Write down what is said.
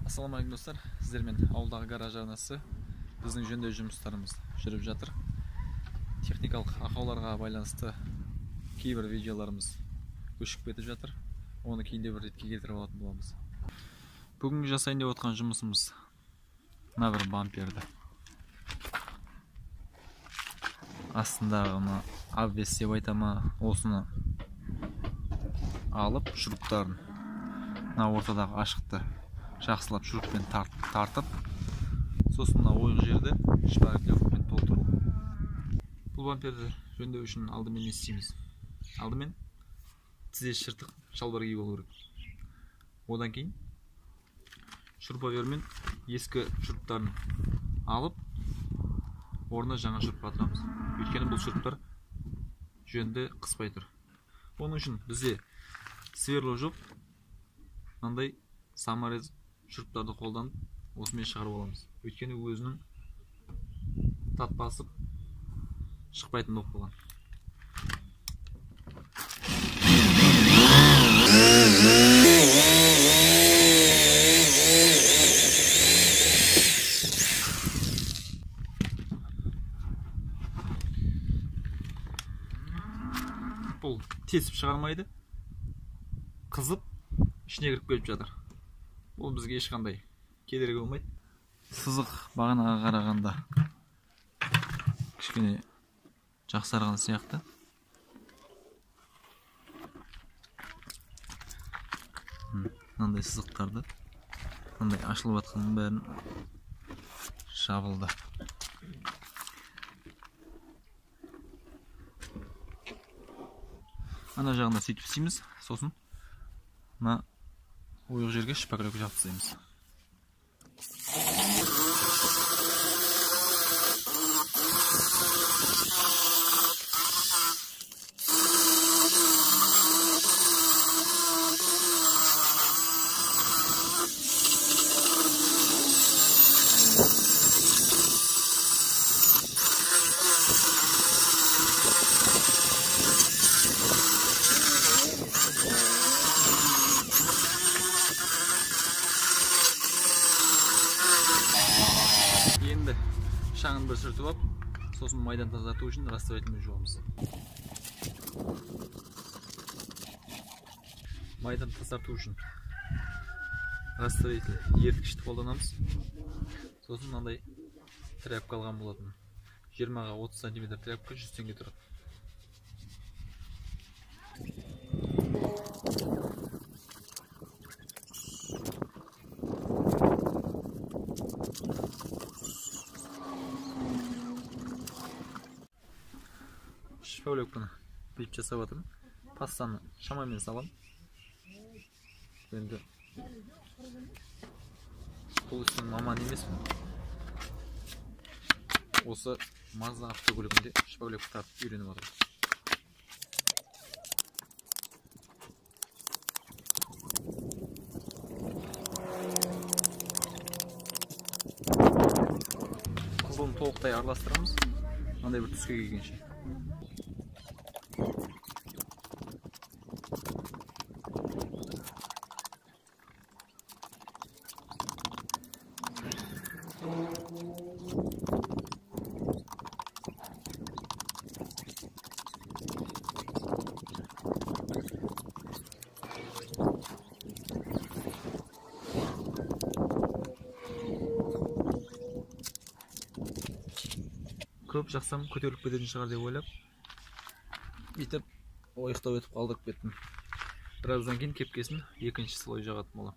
Ассалаумағалейкум достар, сіздермен ауылдағы гараж арнасы. Біздің жөндеу жұмыстарымыз жүріп жатыр. Техникалық ақауларға байланысты кейбір видеоларымыз өшіп кетіп жатыр. Оны кейінде бір ретке келтіріп алатын боламыз. Бүгінгі жасайын деп отқан жұмысымыз мына бір бамперді. Астындағы мына обвес деп айта ма, осыны алып шуруптарын мына ортадағы ашықты жақсылап шуруппен тартып, сосын мына ойық жерді шпаклевкамен толтыру. Бұл бамперді жөндеу үшін алдымен не істейміз? Алдымен тізе шыртық шалбар киіп алу керек. Одан кейін шуруповермен ескі шуруптарын алып, орнына жаңа шуруп батырамыз. Өйткені бұл шуруптар жөнді қыспай тұр. Оның үшін бізде сверло жоқ, мынандай саморез шуруптарды қолданып осымен шығарып аламыз. Өйткені өзінің тат басып шықпайтын болып қалған. Бұл тесіп шығармайды, қызып ішіне кіріп келіп жатыр. Бұл бізге ешқандай кедергі болмайды. Сызық бағанаға қарағанда кішкене жақсарған сияқты. Мынандай сызықтарды, мынандай ашылып жатқанның бәрін жабылды. Ана жағында сөйтіп істейміз, сосын мына ойық жерге шпаклевка жағып тастаймыз. Енді шаңын бір сүртіп алып, сосын майдан тазарту үшін растворительмен жуамыз. Майдан тазарту үшін растворитель еріткішті қолданамыз. Сосын мынандай тряпка алған болатын. 20-ға 30 сантиметр тряпка 100 теңге тұрады. Шпаклевканы бүйтіп жасап жатырмын. Пастаны шамамен саламын. Енді бұл істің маманы емеспін. Осы Mazda автокөлігінде шпаклевка тартып үйреніп жатырмын. Қызылын толықтай араластырамыз, мынандай бір түске келгенше. Көп жақсам көтеріліп кететін шығар деп ойлап, бүйтіп ойықтау етіп қалдырып кеттім. Біраздан кейін кепкесін екінші слой жағатын боламын.